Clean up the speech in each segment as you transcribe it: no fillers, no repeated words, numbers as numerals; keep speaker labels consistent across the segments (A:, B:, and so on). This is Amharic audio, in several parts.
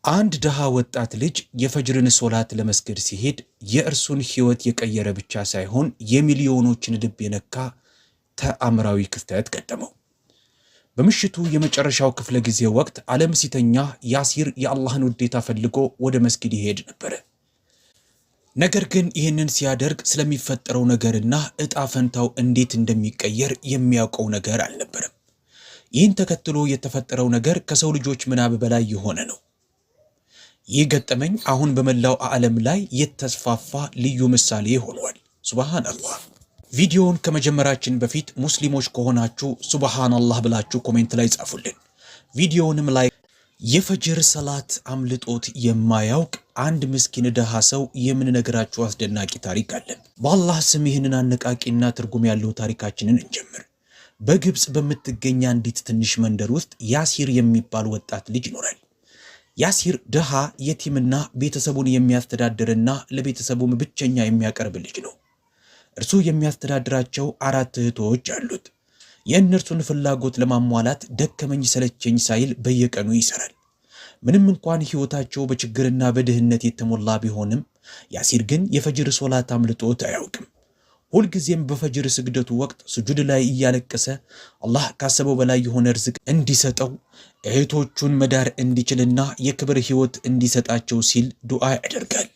A: አንድ ድሃ ወጣት ልጅ የፈጅርን ሶላት ለመስገድ ሲሄድ የእርሱን ሕይወት የቀየረ ብቻ ሳይሆን የሚሊዮኖችን ልብ የነካ ተአምራዊ ክስተት ገጠመው። በምሽቱ የመጨረሻው ክፍለ ጊዜ ወቅት ዓለም ሲተኛ ያሲር የአላህን ውዴታ ፈልጎ ወደ መስጊድ ይሄድ ነበረ። ነገር ግን ይህንን ሲያደርግ ስለሚፈጠረው ነገርና ዕጣ ፈንታው እንዴት እንደሚቀየር የሚያውቀው ነገር አልነበረም። ይህን ተከትሎ የተፈጠረው ነገር ከሰው ልጆች ምናብ በላይ የሆነ ነው። ይህ ገጠመኝ አሁን በመላው ዓለም ላይ የተስፋፋ ልዩ ምሳሌ ሆኗል። ሱብሃነላህ። ቪዲዮውን ከመጀመራችን በፊት ሙስሊሞች ከሆናችሁ ሱብሃነላህ ብላችሁ comment ላይ ጻፉልን። ቪዲዮውንም ላይ የፈጅር ሰላት አምልጦት የማያውቅ አንድ ምስኪን ድሃ ሰው የምንነግራችሁ አስደናቂ ታሪክ አለን። በአላህ ስም ይህንን አነቃቂና ትርጉም ያለው ታሪካችንን እንጀምር። በግብፅ በምትገኝ አንዲት ትንሽ መንደር ውስጥ ያሲር የሚባል ወጣት ልጅ ይኖራል። ያሲር ድሃ የቲምና ቤተሰቡን የሚያስተዳድርና ለቤተሰቡም ብቸኛ የሚያቀርብ ልጅ ነው። እርሱ የሚያስተዳድራቸው አራት እህቶች አሉት። የእነርሱን ፍላጎት ለማሟላት ደከመኝ ሰለቸኝ ሳይል በየቀኑ ይሰራል። ምንም እንኳን ሕይወታቸው በችግርና በድህነት የተሞላ ቢሆንም ያሲር ግን የፈጅር ሶላት አምልጦት አያውቅም። ሁልጊዜም በፈጅር ስግደቱ ወቅት ስጁድ ላይ እያለቀሰ አላህ ካሰበው በላይ የሆነ ርዝቅ እንዲሰጠው፣ እህቶቹን መዳር እንዲችልና የክብር ሕይወት እንዲሰጣቸው ሲል ዱዓ ያደርጋል።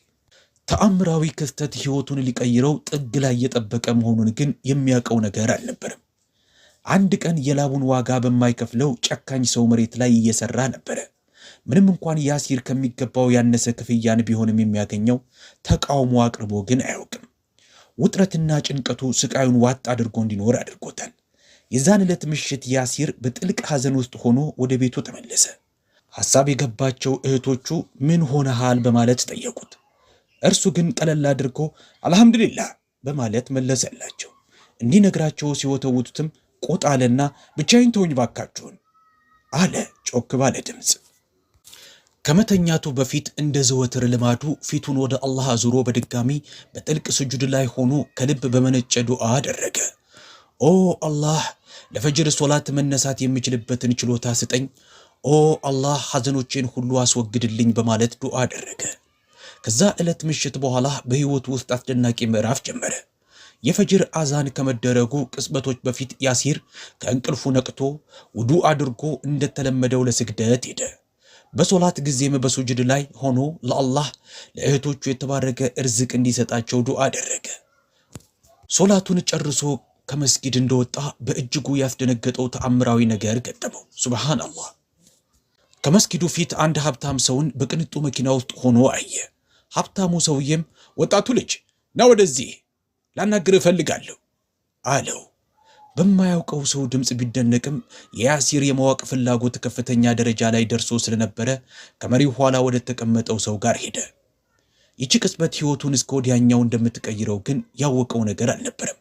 A: ተአምራዊ ክስተት ሕይወቱን ሊቀይረው ጥግ ላይ የጠበቀ መሆኑን ግን የሚያውቀው ነገር አልነበረም። አንድ ቀን የላቡን ዋጋ በማይከፍለው ጨካኝ ሰው መሬት ላይ እየሰራ ነበረ። ምንም እንኳን ያሲር ከሚገባው ያነሰ ክፍያን ቢሆንም የሚያገኘው፣ ተቃውሞ አቅርቦ ግን አያውቅም። ውጥረትና ጭንቀቱ ስቃዩን ዋጥ አድርጎ እንዲኖር አድርጎታል። የዛን ዕለት ምሽት ያሲር በጥልቅ ሐዘን ውስጥ ሆኖ ወደ ቤቱ ተመለሰ። ሐሳብ የገባቸው እህቶቹ ምን ሆነሃል በማለት ጠየቁት። እርሱ ግን ቀለል አድርጎ አልሐምዱሊላህ በማለት መለሰላቸው። እንዲነግራቸው ሲወተውቱትም ቆጣ አለና ብቻዬን ተውኝ ባካችሁን አለ ጮክ ባለ ድምፅ። ከመተኛቱ በፊት እንደ ዘወትር ልማዱ ፊቱን ወደ አላህ አዙሮ በድጋሚ በጥልቅ ስጁድ ላይ ሆኖ ከልብ በመነጨ ዱዓ አደረገ። ኦ አላህ፣ ለፈጅር ሶላት መነሳት የምችልበትን ችሎታ ስጠኝ። ኦ አላህ፣ ሐዘኖቼን ሁሉ አስወግድልኝ በማለት ዱዓ አደረገ። ከዛ ዕለት ምሽት በኋላ በሕይወቱ ውስጥ አስደናቂ ምዕራፍ ጀመረ። የፈጅር አዛን ከመደረጉ ቅጽበቶች በፊት ያሲር ከእንቅልፉ ነቅቶ ውዱ አድርጎ እንደተለመደው ለስግደት ሄደ። በሶላት ጊዜም በሱጅድ ላይ ሆኖ ለአላህ ለእህቶቹ የተባረከ እርዝቅ እንዲሰጣቸው ዱዓ አደረገ። ሶላቱን ጨርሶ ከመስጊድ እንደወጣ በእጅጉ ያስደነገጠው ተአምራዊ ነገር ገጠመው። ሱብሃነላህ። ከመስጊዱ ፊት አንድ ሀብታም ሰውን በቅንጡ መኪና ውስጥ ሆኖ አየ። ሀብታሙ ሰውዬም ወጣቱ ልጅ፣ ና ወደዚህ፣ ላናግርህ እፈልጋለሁ አለው። በማያውቀው ሰው ድምፅ ቢደነቅም የያሲር የማወቅ ፍላጎት ከፍተኛ ደረጃ ላይ ደርሶ ስለነበረ ከመሪው ኋላ ወደ ተቀመጠው ሰው ጋር ሄደ። ይቺ ቅጽበት ሕይወቱን እስከ ወዲያኛው እንደምትቀይረው ግን ያወቀው ነገር አልነበረም።